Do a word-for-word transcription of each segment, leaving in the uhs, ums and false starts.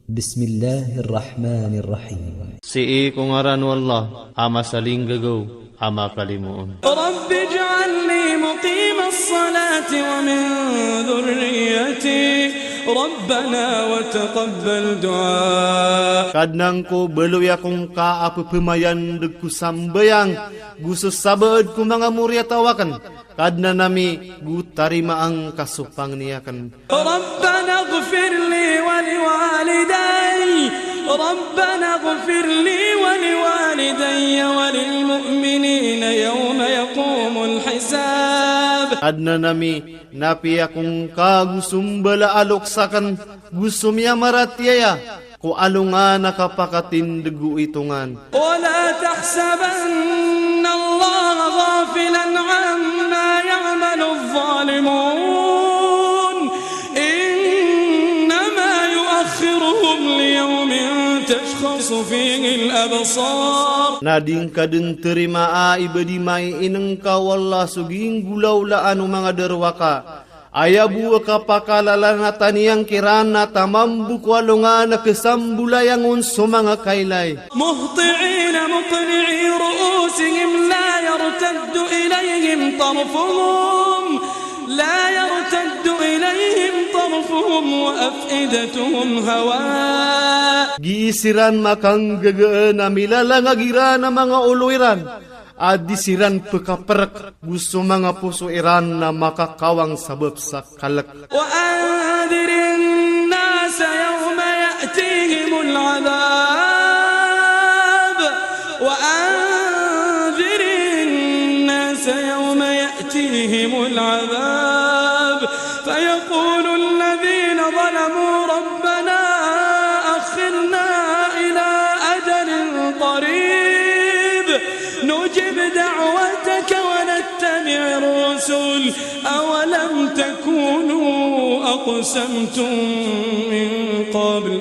Bismillahir Rahmanir Rahim. Sii ko ngaran o Allah a masalinggagaw a makalimoon. رب اجعلني مقيم الصلاة ومن ذريتي ربنا وتقبل دعاء. Kadnan ko, baloy ako ngka a pephamayandeg ko sambayang go so sabaad ko manga moriyataw aken. Kadnan ami, go tarimaa ngka so pangni aken. ربنا اغفر لي ولوالدي، ربنا اغفر لي ولوالدي وللمؤمنين يوم يقوم الحساب. Kadnan ami, na apiya ko ngka go so mbala a loks aken go so miyamaratiyaya ko alongan a kapakatindeg o itongan. ولا تحسبن الله غافلا عما يعمل الظالمون إنما يؤخرهم ليوم تشخص فيه الأبصار. Na di ngka den terimaa i ba di mainengka o Allah so ginggolawlaan o manga darowaka. Aya bo a kapakalalanatan iyan kiran na tamambo ko alongan a kesambolayang on so manga kailay. مهطعين مقنعي رؤوسهم لا يرتد إليهم طرفهم، لا يرتد إليهم طرفهم وأفئدتهم هواء. Gii siran makanggagaan a milalangag iran a manga olo iran a di siran pekaperek, go so manga poso iran na makakawang sabap sa kalek. وأنذر الناس يوم يأتيهم العذاب، وأنذر الناس يوم يأتيهم العذاب، فيقول الذين ظلموا ربنا أخرنا إلى أجل قريب نجب دعوتك ونتبع الرسل أولم تكونوا أقسمتم من قبل،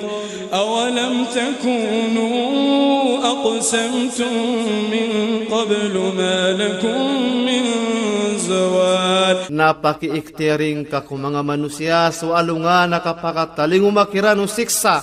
أولم تكونوا أقسمتم من قبل ما لكم من زوال. Na pakiikhtiyari ngka ko manga manosiya so alongan a kapakatalingoma kiran o siksa.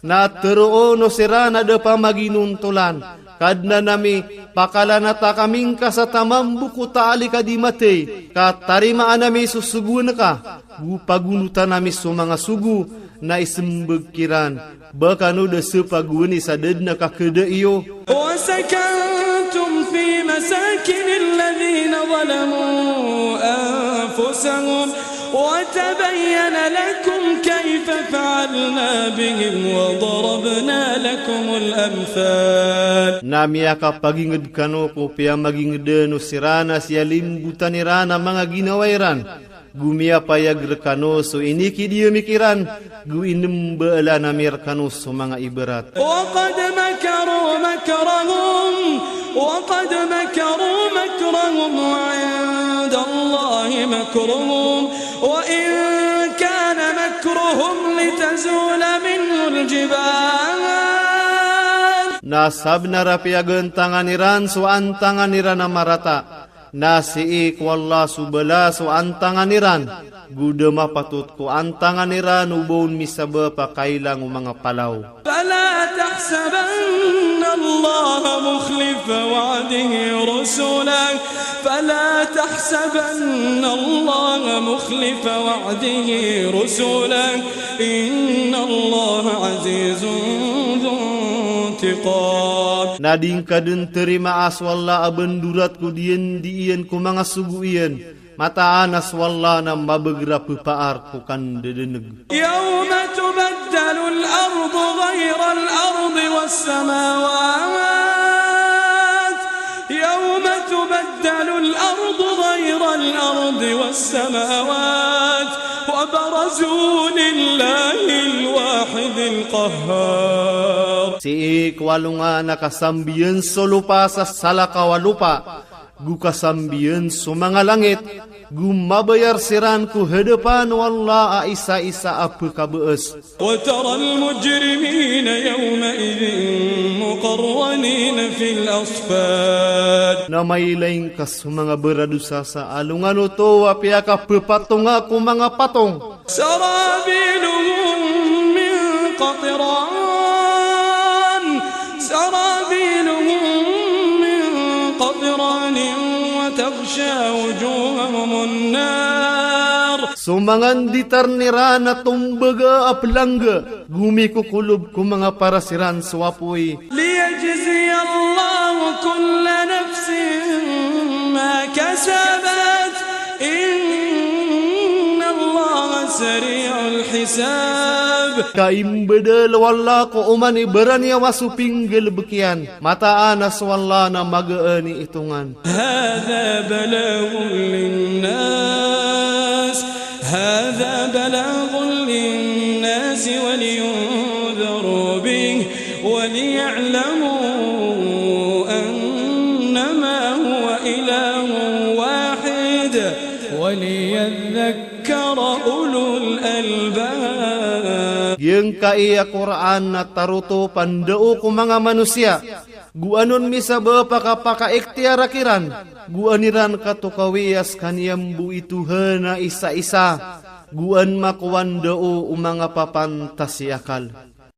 Na teroon o siran a da pamaginontolan, Kadnan ami, pakalanata kami ngka sa tamambo ko taalik a di matey, ka tarimaan ami so sogoan ka, go pagonotan ami so manga sogo, na isembag kiran, ba kano da sepagoani sa da den a kakeda iyo. وسكنتم في مساكن الذين ظلموا أنفسهم وتبين لكم كيف فعلنا بهم وضربنا لكم الأمثال. Na miyakapaginged kano ko piyamagingeden o siran a siyalimbotan iran a manga ginawa iran, go miyapayag rekano so inikidiyemik iran, go inembaalan ami rekano so manga ibarat. وقد مكروا مكرهم وقد مكروا مكرهم وعند الله مكرهم وإن كان مكرهم لتزول منه الجبال. Na sabenar a piyagantangan iran so antangan iran a marata. Na sii ko Allah so balas o antangan iran, go da mapatot ko antangan iran o ba on misabap a kailang o manga palaw. فلا تحسبن الله مخلف وعده رسله، فلا تحسبن الله مخلف وعده رسله، إن الله عزيز ذو انتقام. Na di ngka den terimaa so Allah a bendorat ko diyandi iyan ko manga sogo iyan, mataan a so Allah na mabeger a pepaar ko kandedeneg. يوم تبدل الأرض غير الأرض والسماوات، يوم تبدل الأرض غير الأرض والسماوات وبرزوا لله الواحد القهار. Sii ko alongan a kasambian so lopa sa salakaw a lopa, go kasambian so manga langit, go mabayar siran ko hadapan o Allah a isaisa a pekabaas. وترى المجرمين يومئذ مقرنين في الأصفاد. Na mailay ngka so manga baradosa sa alongan oto a piyakapepatonga ko manga patong. سرابيلهم من قطران. تغشى وجوههم النار. So manga nditarn iran a tombaga a plangga, gomikokolob ko manga paras iran so apoy. ليجزي الله كل نفس ما كسبت. إن الله سريع الحساب. Ka imbedel o Allah ko oman i baraniyawa so pinggalebek iyan. Mataan a so Allah na magaan i itongan. هذا بلاغ للناس، هذا بلاغ للناس ولينذروا به وليعلموا أنما هو إله واحد وليذكر أولو الألباب. Giyangkai a Qur'an na tarotop a ndao ko manga manosiya, go anon misabap a kapakaiktiyara kiran, go an iran katokawi a sekaniyan bo i Tohan a isaisa, go an makowa ndao o manga papantas i akal.